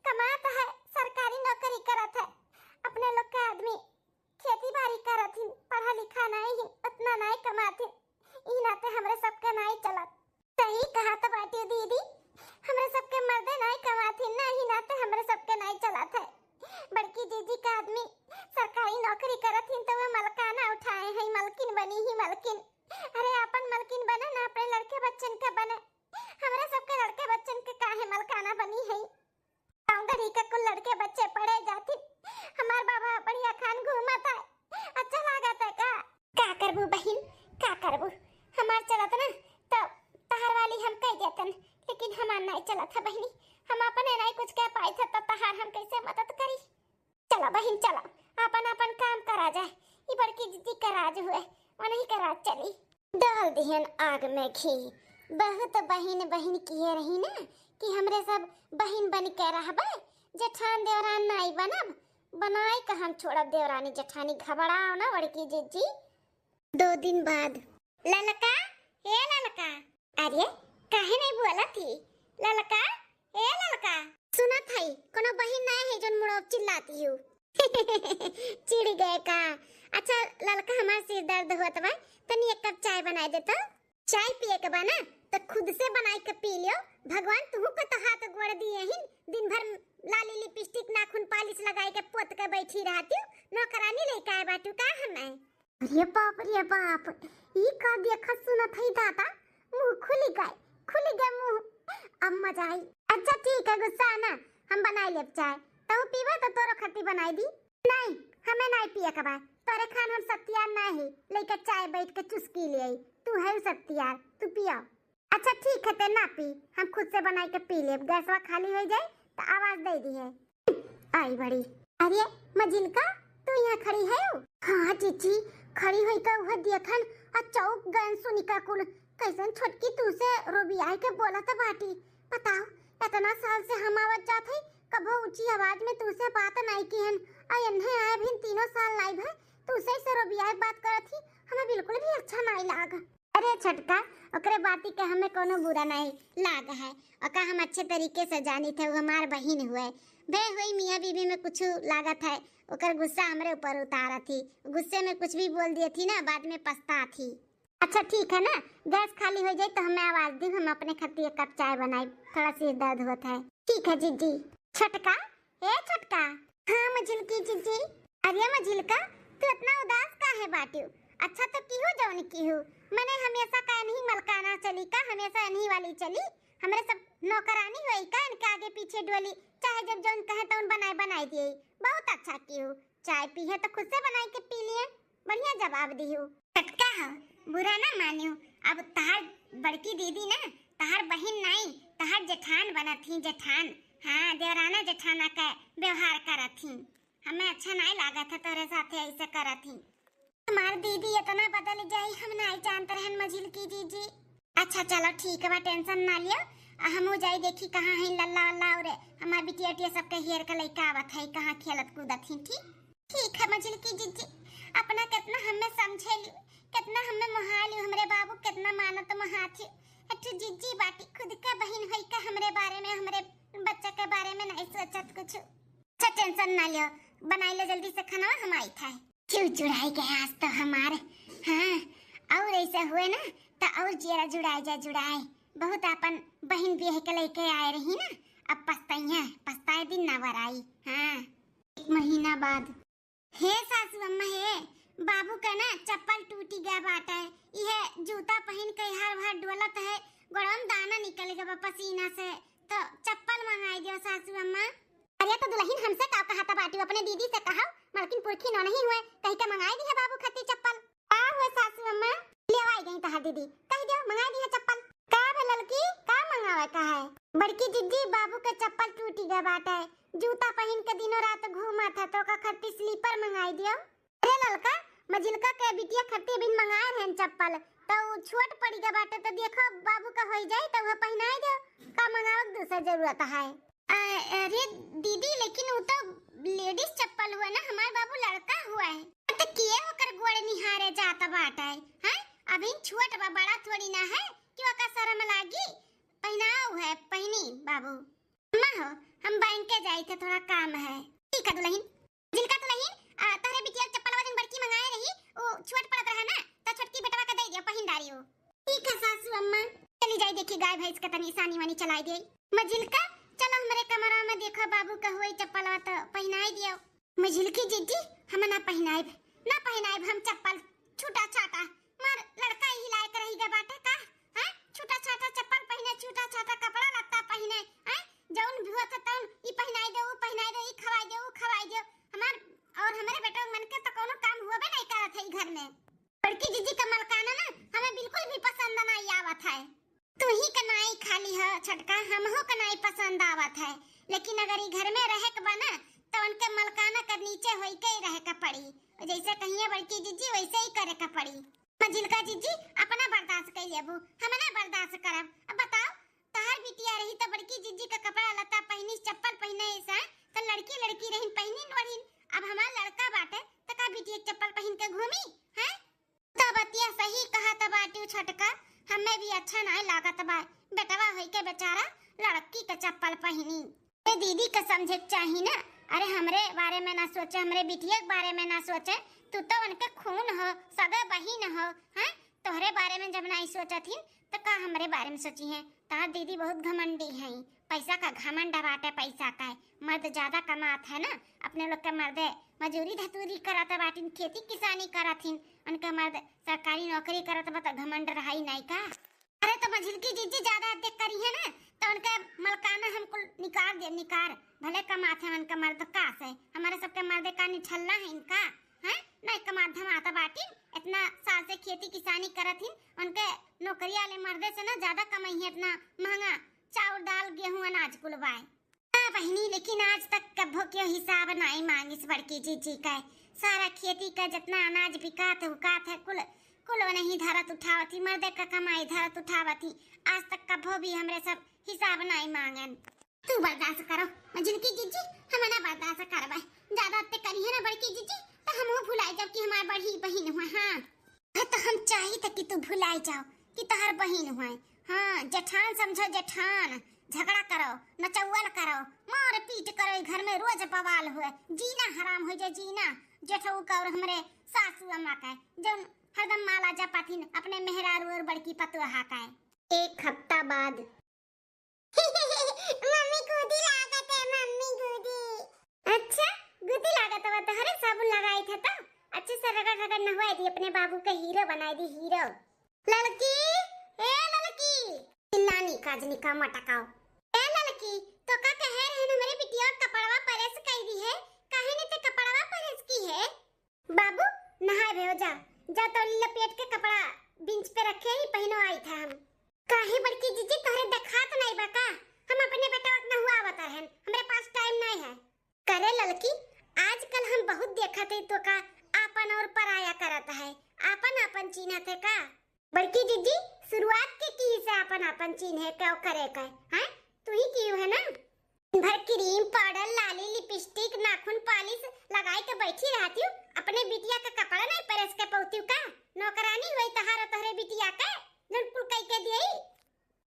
कमात है, सरकारी नौकरी करत है, अपने लोग के आदमी खेती बाड़ी करत हिन, पढ़ा लिखा नहीं हिन, उतना नहीं कमात हिन, ई नाते हमरे सबके नहीं चलत। सही कहत बाटी दीदी, हमरे सबके मर्दे नहीं कमात हिन ना, ई नाते हमरे सबके नहीं चलत है। बड़की जीजी का आदमी सरकारी नौकरी करत हिन, तो वे मलकाना उठाए हैं, मलकिन बनी ही मलकिन। अरे अपन मलकिन बने ना, अपने लड़के बच्चन के बने, हमरे सबके लड़के बच्चन के काहे मलकाना बनी है? गाँव गढ़ी के कुल लड़के बच्चे पढ़े जाती, हमार बाबा बढ़िया खान घूमत है, अच्छा लागत है का? का करबू बहिन, का करबू? हमार चलत ना तो तहार वाली हम कह देतन, लेकिन हमार नहीं चलत है बहिनी। हम अपने नहीं कुछ कह पाई थे तो तहार हम कैसे मदद करी? चला बहिन चला, अपन अपन काम करा जाए, ई बड़की दीदी का राज हुए, वही का राज चली। डाल दिहन आग में घी। बहुत बहिन बहिन किए रही ना कि हमरे सब बहिन बन के रहबे, जेठान देवरान नाई बनब, बनाई का हम छोड़ब देवरानी जेठानी, घबराओ ना बड़की जीजी। दो दिन बाद। ललका, ए ललका। अरे, काहे नहीं बोलत ही? ललका, ए ललका। सुनत हई, कोनो बहिन नहीं है जोन मुड़ो चिल्लाती हूँ। चिढ़ गए का? अच्छा ललका, हमार सिर दर्द होत बा, तनी एक कप चाय बनाए दे तो। चाय पिए के बा ना, तो खुद से बनाई के पी लियो। भगवान तुहू के तो हाथ गोड़ दिए हिन, दिन भर लाली लिपस्टिक नाखून पालिश लगाई के पोत के बैठी रहती हूँ, नौकरानी लेके आए बाटू का हमें? अरे बाप रे बाप, ई का देखत सुनत हई दादा, मुंह खुली गए, खुली गए मुंह, अब मजा आई। अच्छा ठीक है, गुस्सा ना, हम बनाई लेब चाय, तू पीबे तो तोरो खती बनाई दी। नहीं, हमें नहीं पिए के बा, तोरे खान हम सत्यार नहीं, लेके चाय बैठ के चुस्की ले आई, तू है सत्यार, तू पिया। अच्छा ठीक है, ते ना पी, हम खुद से बनाई के पी लेब, गैसवा खाली हो जाए तो आवाज दे दी है। आई बड़ी। अरे मझिलका, तू यहाँ खड़ी है? हाँ जीजी, खड़ी होई का वह देखन आ चौक गन सुनी का कुल कैसन छोटकी तू से रोबियाई के बोलत बाटी। बताओ, इतना साल से हम आवत जात है, कबो ऊंची आवाज में तू से बात नहीं किहन, आ एन्हे आए भी तीनों साल लाइव है, तू से से रोबियाई बात करत ही, हमें बिल्कुल भी अच्छा नहीं लाग। अरे छोटका, ओकरे बाती के हमें कोनो बुरा नहीं लाग है, ओका हम अच्छे तरीके से जानी थे, वो हमार बहिन हुए। भे हुई मियाँ बीबी में कुछ लागत है, ओकर गुस्सा हमरे ऊपर उतारत ही, गुस्से में कुछ भी बोल दिए थी ना, बाद में पछतात ही। अच्छा ठीक है ना, गैस खाली हो जाए तो हमें आवाज दी, हम अपने खातिर एक कप चाय बनाई, थोड़ा सिर दर्द होत है। ठीक है जीजी। छोटका, ए छोटका। हाँ मझिलकी जीजी। अरे मझिलका, तू इतना उदास काहे बाटियो? अच्छा तो किहू जौन किहू, मने हमेशा का इन्हीं मलकाना चली का, हमेशा इन्हीं वाली चली? हमरे सब नौकरानी होई का, इनके आगे पीछे डोली, चाहे जब जौन कहे तौन बनाए बनाए दिए। बहुत अच्छा किहू, चाय पी है तो खुद से बनाई के पी लिए, बढ़िया जवाब दिहू। छोटका हो, बुरा ना मानियो, अब तहार बड़की दीदी ना तहार बहिन नाई, तहार जेठान बनत ही, जेठान। हाँ, देवराना जेठाना का व्यवहार करत ही। हमें अच्छा नाई लागत है तोरे साथे ऐसे करत ही। हमार दीदी इतना बदल जाई, हम नाई जानत रहन मझिलकी जीजी। अच्छा चलो ठीक बा, tension ना लियो। आ हमहू जाई देखी कहाँ है लल्ला वल्ला और हमार बिटिया उटिया सबके हेर के लइका आवत है, कहाँ खेलत कूदत ही। ठीक, ठीक है मझिलकी जिज्जी, अपना कितना हमें समझे लियो, कितना हमें मोहा लियो, हमरे बाबू कितना मानत मोहात ही। अठू जिज्जी बाटी, खुद का बहिन होई का हमरे बारे में, हमरे बच्चा के बारे में नहीं सोचत कुछ। अच्छा tension ना लियो, बनाई लो जल्दी से खाना, हम आई था। क्यों जुड़ाई गए आज तो हमारे, हाँ, और ऐसा हुए ना तो और जियरा जुड़ाए जा जुड़ाए। बहुत अपन बहिन बियाह के लेके आए रही ना, अब पछताइया, पछताए दिन ना वराई। हाँ, एक महीना बाद। हे सासू अम्मा हे, बाबू का ना चप्पल टूटी गया बाटे, इहे जूता पहिन के हर भर डोलत है, गोड़वा में दाना निकल गया बा पसीना से, तो चप्पल मंगाई दियो सासू अम्मा। अरे तो दुल्हन हमसे का कहत बाटी, अपने दीदी से कहो, मलकिन पुरखी नौ नहीं हुए, कहीं के मंगाई दी है बाबू खातिर चप्पल। का हुए सासू अम्मा? ले आई गई तहार दीदी, कह दियो मंगाई दी है चप्पल। का बे ललकी, का मंगावे का है? बड़की जिज्जी, बाबू के चप्पल टूटी गए बाटे, जूता पहिन के दिनों रात घूमत है, तो ओका खातिर slipper मंगाई दियो। अरे ललका, मझिलका के बिटिया खातिर बिन मंगाए रहन चप्पल, तो उ छोट पड़ी गए बाटे, तो देखो बाबू का होई जाई, तो वह पहिनाई दियो। का मंगावे के दूसर जरूरत है? अ-, अरे दीदी, लेकिन उ तो ladies चप्पल हुआ ना, हमार बाबू लड़का हुआ है। तो के ओकर गोड़ निहारे जात बाटे, हैं? अभी छोट बा, बड़ा थोड़ी ना है कि ओका शर्म लागी। पहिनाओ है, पहिनी बाबू। अम्मा हो, हम बैंक के जाई थे, थोड़ा काम है। ठीक है दुल्हन। जिनका दुल्हन, आ, तोहरे बिटिया चप्पल वजन बड़की मंगाए रही, उ छोट पड़त रहा ना, तो छोटकी बेटवा का दे दियो, पहिन डारी हो। ठीक है सासू अम्मा। चली जाई देखी गाय भैंस का तनी सानी वानी चलाई दे। मझिलका, चलो हमरे कमरा में देखो बाबू का हुई चप्पलवा तो पहिनाई दियो। मझिलकी जिज्जी, हम ना पहिनाइब, ना पहिनाइब हम चप्पल, छूटा छाटा। मार लड़का ही लायक रही गए बाटे का? हैं? छूटा छाटा चप्पल पहिने, छूटा छाटा कपड़ा लत्ता पहिने, हैं? जौन भी होत है तौन, ई पहिनाई दे, ऊ पहिनाई दे, ई खवाई दे, ऊ खवाई दे। हमार और हमरे बेटवा मन के तो कौनो काम हुआ भी नहीं करत है ई घर में। बड़की जिज्जी का मलकाना ना हमें बिल्कुल भी पसंद नहीं आवत है। तू ही का नाई खाली ह छोटका, हमहू का नाई पसंद आवत है, लेकिन अगर ई घर में रहे के बा ना, तो उनके मलकाना के नीचे होई के ही रहे के पड़ी। जैसे कहिए बड़की जिज्जी, वैसे ही करे के पड़ी। मझिलका जिज्जी, अपना बर्दाश्त कर लेबू, हम ना बर्दाश्त करब। अब बताओ, तहार बिटिया रही तो बड़की जिज्जी का कपड़ा लत्ता पहिनी, चप्पल पहिने ऐसा, तो लड़की लड़की रहीन पहिनीन ओढ़ीन। अब हमार लड़का बाटे, तो का बिटिया के चप्पल पहिन के घूमी, हैं? तो बतिया सही कहत बाटू छोटका, हमें भी अच्छा नाय लागत बा। बेटवा होई के बेचारा लड़की के चप्पल पहिनी। ए दीदी के समझे के चाही ना। अरे हमरे बारे में ना सोचे, हमरे बिटिया के बारे में ना सोचे। तू तो उनके खून हो, सगे बहिन हो, हैं? तोहरे बारे में जब नाई सोचत हिन, तो का हमरे बारे में सोची हैं? तहार दीदी बहुत घमंडी हैं, पैसा का घमंड बाटे, पैसा का है। मर्द ज्यादा कमात है ना, अपने लोग के मर्दे मजूरी धतूरी करत बाटिन, खेती किसानी करत हिन, उनके मर्द सरकारी नौकरी करत बा, तो घमंड रहाई नाई का? अरे तो मझिलकी जिज्जी ज्यादा देख करी है ना, तो उनके मलकाना हम कुल निकार दे, निकार। भले कमात है उनके मर्द का से, हमारे सबके मर्दे का निठल्ला है इनका, हैं? नहीं कमात धमात बाटिन, इतना साल से खेती किसानी करत हिन, उनके नौकरी वाले मर्दे से ना ज्यादा कमाई है, इतना महंगा चाउर दाल गेहूं अनाज कुल बाय। हाँ बहिनी, लेकिन आज तक कभो क्यों हिसाब नाई मांगिस बड़की जिज्जी का। सारा खेती का जितना अनाज बिकात उकात है कुल, कुल नहीं धरत उठावत ही, मर्दे का कमाई धरत उठावत ही। आज तक कभो भी हमरे सब हिसाब नाई मांगन। तू बर्दाश्त करो मझिलकी जिज्जी, हम ना बर्दाश्त करबे। ज्यादा अत्ते करी है ना बड़की जिज्जी, तो हमहू भुलाई जाब कि हमार बड़ी बहिन हुआ। हाँ, हाँ, तो हम चाही था कि तू भुलाई जाओ कि तोहर बहिन हुए। हाँ, जेठान समझो जेठान, झगड़ा करो, नचौवल करो, मार पीट करो, ई घर में रोज बवाल हुए, जीना हराम हो जाए जीना। जेठऊ का और हमरे सासू अम्मा का, जौन हरदम माला जपाथिन अपने मेहरारू और बड़की पतोहा का। एक हफ्ता बाद। मम्मी गुदी लागत है, मम्मी गुदी। अच्छा, गुदी लागत है तो हरे साबुन लगाई था तो अच्छे से रगड़ रगड़ नहवाई दी, अपने बाबू के हीरो बनाई दी, हीरो। ललकी, ए ललकी। चिल्लानी काजनी का मटकाओ। ए ललकी, तो का कहे रहे हमरे बिटिया कपड़वा प्रेस कई दी है, काहे ने ते कपड़वा प्रेस की है? बाबू, नहाए भे हो जा, जा तौली लपेट के कपड़ा बेंच पे रखे ही, पहिनो आई था हम। काहे बड़की जिज्जी, तोहरे देखात नाई बा का? हम अपने बेटवा के नहुआवत रहन, हमरे पास टाइम नाई है। करे ललकी, आजकल हम बहुत देखत है तो का आपन और पराया करत है, आपन आपन चीन्हत है का? बड़की जिज्जी, शुरुआत के की अपन चिन्हे के करे के, हैं? तू ही कियो है ना? दिन भर cream, powder, लाली, lipstick, नाखून polish लगाई के बैठी रहतिउ, अपने बिटिया के कपड़ा नहीं press के पौतिउ का? नौकरानी होई तहार तोहरे बिटिया के, जौन कुल कई के दियई।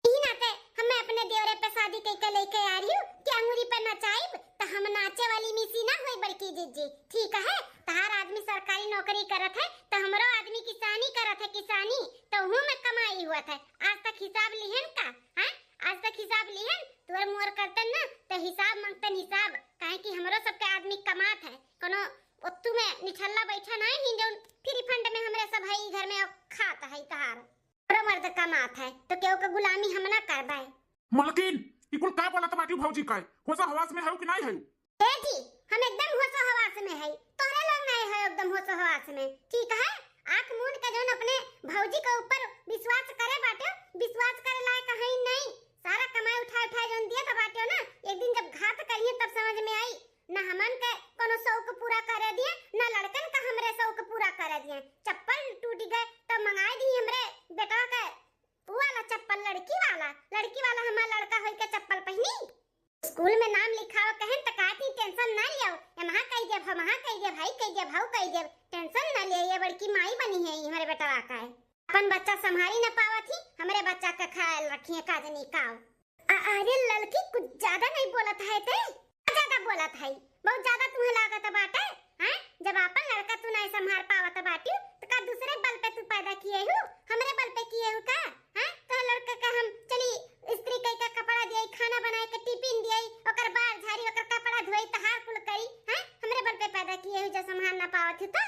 ई नाते हमें अपने देवरे पे शादी कई के लेके आ रही हूँ कि अंगूरी पे नचाइब, तो हम नाचे वाली मिसी ना होई बड़की जिज्जी, ठीक है? तहार आदमी सरकारी नौकरी करत है, तो हमरो आदमी किसानी करत है, किसानी, तो हूँ में कमाई हुआ है। आज तक हिसाब लिहन का, हैं? आज तक हिसाब लिहन, तुअर मुअर करतन ना, तो हिसाब मांगतन हिसाब, काहे कि हमरो सबके आदमी कमात है, कोनो ओत्तू में निठल्ला बैठा नहीं ही, जौन free fund में हमरे सब है, ई घर में खात है तहार। हमरो मर्द कमात है, तो केहू के गुलामी हम ना करबै। मलकिन, ई कुल का बोलत बाटी भौजी का? होश हवास में हऊ कि नहीं हऊ? ए जी, हम एकदम होशो हवास में है, तोहरे लोग नहीं है एकदम होशो हवास में, ठीक है? आँख मूंद के जौन अपने भौजी के ऊपर विश्वास करे बाटे, विश्वास करे लायक है नहीं। सारा कमाई उठा उठा जौन दिया तो बाटे ना, एक दिन जब घात करिए तब समझ में आई। ना हमन के कोनो शौक पूरा करे दिए, ना लड़कन का हमरे शौक पूरा करे दिए। चप्पल टूट गए तो मंगाई दी हमरे बेटा के, वो वाला चप्पल, लड़की वाला, लड़की वाला हमार लड़का होई के चप्पल पहनी। स्कूल में नाम लिखावा कहेन त कहत ही, "Tension ना लियो, एमहा कई देब, हमहा कई देब, भाई कई देब, भाऊ कई देब, tension ना लियो, ये बड़की माई बनी है, ई हमरे बेटवा का है।" अपन बच्चा संभारी ना पावत ही, हमरे बच्चा का ख्याल रखिए, का जनी काव। अ-, अरे ललकी, कुछ ज्यादा नहीं बोलत है ते? ज्यादा बोलत है, बहुत ज्यादा तुम्हें लागत बाटे, हैं? जब आपन लड़का तू नहीं संभार पावत बाटियो, तो का दूसरे बल पे तू पैदा किए हु? हमरे बल पे किए हु का? हैं? तो लड़का का हम चली इस्त्री कई का कपड़ा दिए, खाना बनाए के टिफिन दिए, ओकर बार झारी, ओकर कपड़ा धोई, तहार कुल करी, हैं? हमरे बल पे पैदा किए हु, जो संभार ना पावत हु तो।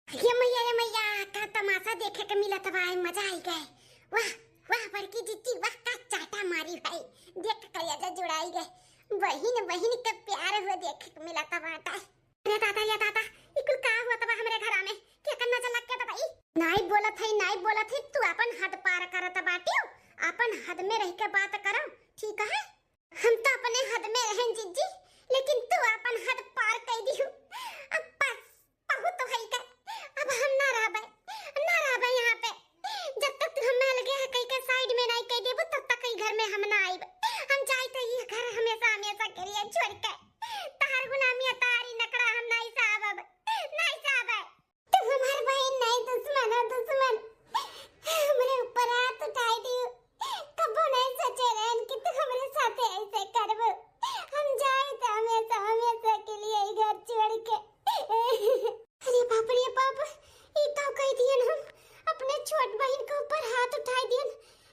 ये मैया, ये मैया, का तमाशा देखे के मिलत बा, मजा आई गए। वाह, वाह बड़की जिज्जी, वाह का चाटा मारी भाई, देख के कलेजा जुड़ाई गए। बहिन, बहिन के प्यार हुआ देखे के मिलत बाटे। अरे दादा, ये दादा, ई कुल का हुआ तबा हमरे घरा में? के कर नजर लग के दादा ई? नाई बोलत है, नाई बोलत है, तू अपन हद पार करत बाटियो, अपन हद में रह के बात करो, ठीक है? हम तो अपने हद में रहेन जिज्जी, लेकिन तू अपन हद पार कर दिहु। अब बस, बहुत होई गए, अब हम ना रहबे, ना रहबे यहाँ पे। जब तक तू हमें अलगे है कह के side में नहीं कह देबू, तब तक ई घर में हम ना आइब। हम जाई तो ये घर हमेशा, हमेशा के लिए छोड़ के। तहार गुलामी, तहारी नखड़ा हम नहीं सहब, नहीं सहब। तू हमार बहिन नहीं, दुश्मन हो, दुश्मन। हमरे ऊपर हाथ उठाई दियो। कबो नहीं सोचे रहन कि तू हमरे साथे ऐसे करबो। हम जाई तो हमेशा, हमेशा के लिए ई घर छोड़ के। अरे बाप रे बाप, ई का कह दियन हम? अपने छोट बहिन के ऊपर हाथ उठाई दियन,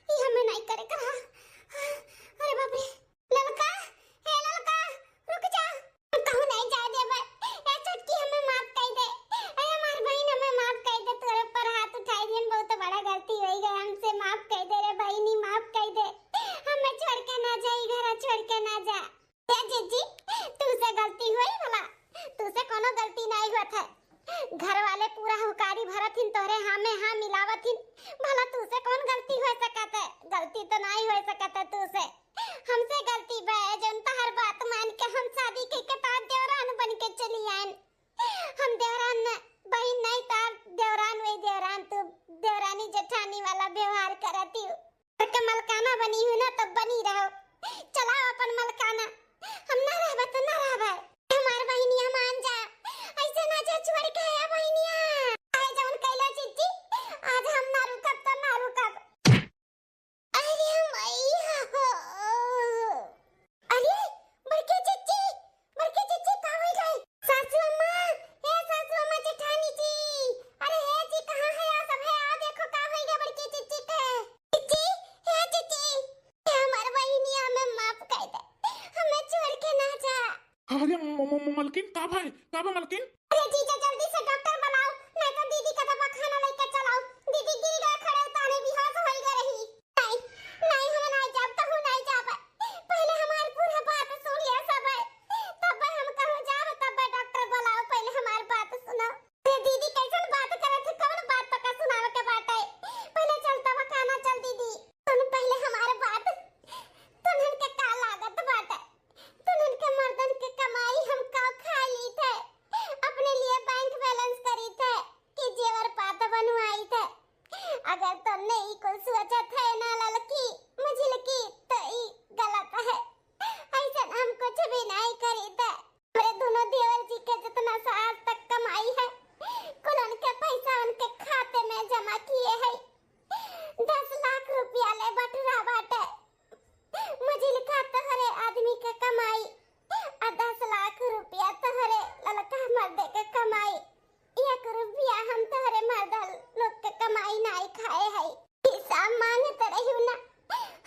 ई हमें नहीं करे के रहा। अरे बाप रे, ललका, हे ललका, रुक जा। हम कहूँ नहीं जाए देबे। ए छोटकी, हमें माफ कर दे। ए हमार बहिन, हमें माफ कर दे। तोरे ऊपर हाथ उठाई दियन, बहुत बड़ा गलती होई गए हमसे। माफ कर दे रे बहिनी, माफ कर दे। हमें छोड़ के ना जा, ई घर छोड़ के ना जा। ए जिज्जी, तू से गलती हुई भला? तू से कोनो गलती नहीं हुआ था। घर वाले पूरा हुकारी भरत हिन, तोहरे हाँ में हाँ मिलावत हिन। भला तू से कौन गलती हो सकत है? गलती तो नहीं हो सकत है तू से। हमसे गलती बा, जौन तहर बात मान के हम शादी के के तोहर देवरान बन के चली आयन। हम देवरान न, बहिन नहीं, तोहर देवरान वही देवरान, तू देवरानी जेठानी वाला व्यवहार करती हो। के मलकाना बनी हूँ ना, तो बनी रहो। चलाओ अपन मलकाना। हम ना रहबे तो ना रहबे। हमार बहिनिया मान जा, ऐसे ना जा छोड़ के है बहिनिया। आए जौन कैला जिज्जी, आज हम ना रुकब तो ना रुकब। अरे मैया हो। अरे, बड़के जिज्जी, बड़के जिज्जी, का होई गई? सासू अम्मा, ए सासू अम्मा, जेठानी जी, अरे हे जी, कहाँ है आप सब? है, आओ देखो, का होई गई बड़के जिज्जी के। जिज्जी, हे जिज्जी, हे हमार बहिनिया, हमें माफ कर दे, हमें छोड़ के ना जा। अरे म-, म-, म-, मलकिन, का भाई, का बा मलकिन? अरे जीजा, जल्दी से डॉक्टर बुलाओ, नहीं तो दीदी का दवाखाना लेके चलाओ। दीदी गिर गए खड़े उताने, बेहोश होई गए रही। नहीं, नहीं, हम नहीं जाब, कहूँ नहीं जाब। पहले हमार पूरा बात सुन ले सब। तब हम कहूँ जाब, तब डॉक्टर बुलाओ, पहले हमार बात सुनो। ए दीदी, कैसन बात करत है? कौन बात तोका सुनावे के बाटे? पहले चल दवाखाना चल दीदी। सुन पहले हमार बात। तुन्हन के का लागत बाटे? तुन्हन के मर्दन के कमाई हम का खा ली थे? अपन ई कुल सोचत है ना ललकी, मुझिलकी, तो ई गलत है। ऐसन हम कुछ भी नहीं करी थे। हमरे दोनों देवर जी के जितना सा आज तक कमाई है, कुल उनके पैसा उनके खाते में जमा किए है। दस लाख रुपया ले बटुरा बाटे। मुझिलका तोहरे आदमी के कमाई, आ दस लाख रुपया तोहरे ललका मर्दे के कमाई। एक रुपया हम तोहरे मर्दा लोग के कमाई नाई खाए है। हिसाब मांगत रहियो ना,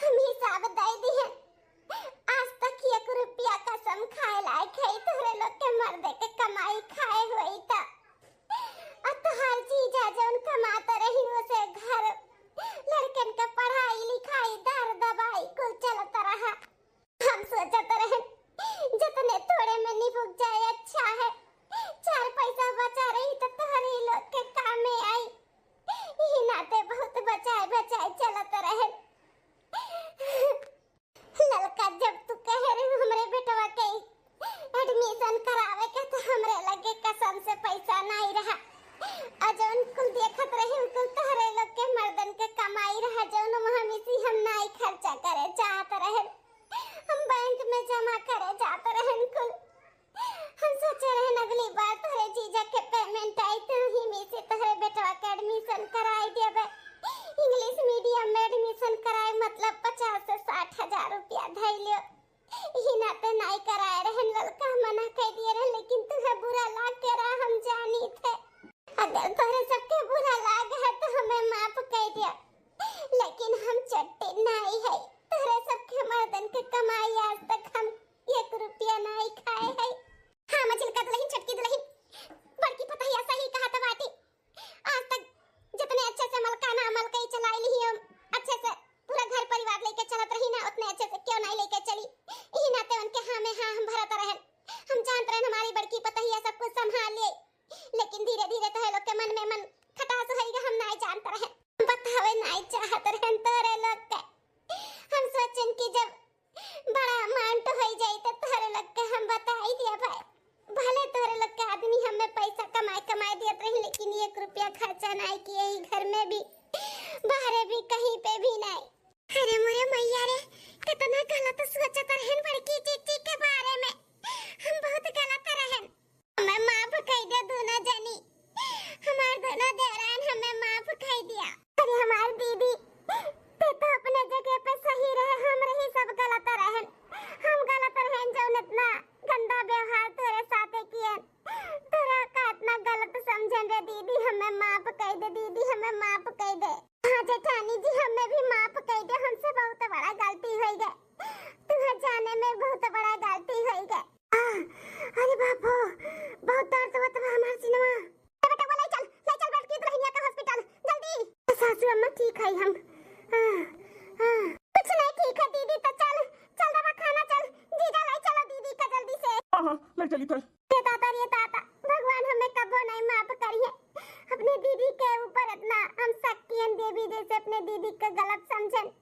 हम हिसाब दे दिहे। आज तक एक रुपया कसम खाए लायक है तोहरे लोग के मर्दे के कमाई खाए होई त। आ तोहार जीजा जौन कमात रही, ओसे घर, लड़कन के पढ़ाई लिखाई, दर दवाई कुल चलत रहा। हम सोचत रहन, जितने थोड़े में निपुट जाए अच्छा है, चार पैसा बचा रही तो तोहरे लोग के काम में आई। यही नाते बहुत बचाए बचाए चलत रहन। ललका, जब तू कहे रहे हमरे बेटवा के एडमिशन करावे के, तो हमरे लगे कसम से पैसा नाई रहा। आ जौन कुल देखत रहे, उ कुल तोहरे लोग के मर्दन के कमाई रहा, जौन वहाँ मिसी हम नाई खर्चा करे चाहत रहे। हम बैंक में जमा करे जात रहन कुल। हम सोचे रहन अगली बार तोहरे जीजा के पेमेंट आई, तो ही में से तोहरे बेटवा के एडमिशन कराई देबे, इंग्लिश मीडियम में एडमिशन कराए, मतलब पचास से साठ हजार रुपया धई लियो। यही नाते नाई कराए रहन ललका, मना कर दिए रहन, लेकिन तुहे बुरा लाग के रहा, हम जानी थे। अगर तोहरे सबके बुरा लाग है तो हमें माफ कर दिया, लेकिन हम चट्टी नाई है। तोहरे सबके मर्दन के कमाई आज तक हम एक रुपया नाई खाए है। हाँ मझिलका दुलहिन, छोटकी दुलहिन, बड़की पतहिया सही कहत बाटी। आज तक जितने अच्छे से मलकाना मलकई चलाई लिही हम, अच्छे से पूरा घर परिवार लेके चलत रही ना, उतने अच्छे से क्यों नाई लेके चली। यही नाते उनके हाँ में हाँ हम भरत रहन। हम जानत रहन हमारी बड़की पतहिया सब कुछ संभाल ले, लेकिन धीरे धीरे तोहरे लोग के मन में मन खटास होइगा, हम नाई जानत रहन। बतावे नाई चाहत रहन तोहरे लोग के। हम सोचन कि जब बड़ा अमाउंट होई जाई तो तोहरे लोग के हम बताई दिया भाई। भले तोहरे लोग के आदमी हमें पैसा कमाए कमाए देत रही, लेकिन एक रुपया खर्चा नाई किए ही घर में भी, बाहरे भी, कहीं पे भी नाई। अरे मोरे मैया रे, कितना गलत सोचत रहन बड़की जीजी के बारे में। हम बहुत गलत रहन। हमें माफ कर दे दोनों जनी, हमार दोनों देवरान हमें माफ कर दिया। अरे हमार दीदी, ते तो अपने जगह पे सही रहे, हम रही सब गलत रहन। हम गलत रहन जौन इतना गंदा व्यवहार तोरे साथे कियन, तोरा का इतना गलत समझन रे दीदी, हमें माफ कर दे दीदी, हमें माफ कर दे। हाँ जेठानी जी, हमें भी माफ कर दे, हमसे बहुत बड़ा गलती हो गए, तुम्हें जाने में बहुत बड़ा गलती हो गए। आ, अरे बाप हो, बहुत दर्द होत बा हमार सिनवा। ए बेटा, वो ले चल, ले चल बड़की दुलहिनिया का हॉस्पिटल, जल्दी। सासू अम्मा, ठीक है हम। हाँ, हाँ। कुछ नहीं ठीक है दीदी, तो चल, चल दवा खाना, चल, जीजा ले चलो दीदी का जल्दी से। हाँ, हाँ, ले चली थे। ये दादा, ये दादा, भगवान हमें कबो नहीं माफ करिए। अपने दीदी के ऊपर इतना हम शक कियन देवी जैसे अपने दीदी के गलत समझन।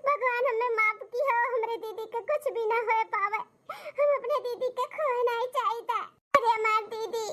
भगवान हमें माफ की हो, हमरे दीदी के कुछ भी ना होए पावे। हम अपने दीदी के खोए नहीं चाहिए। अरे हमार दीदी,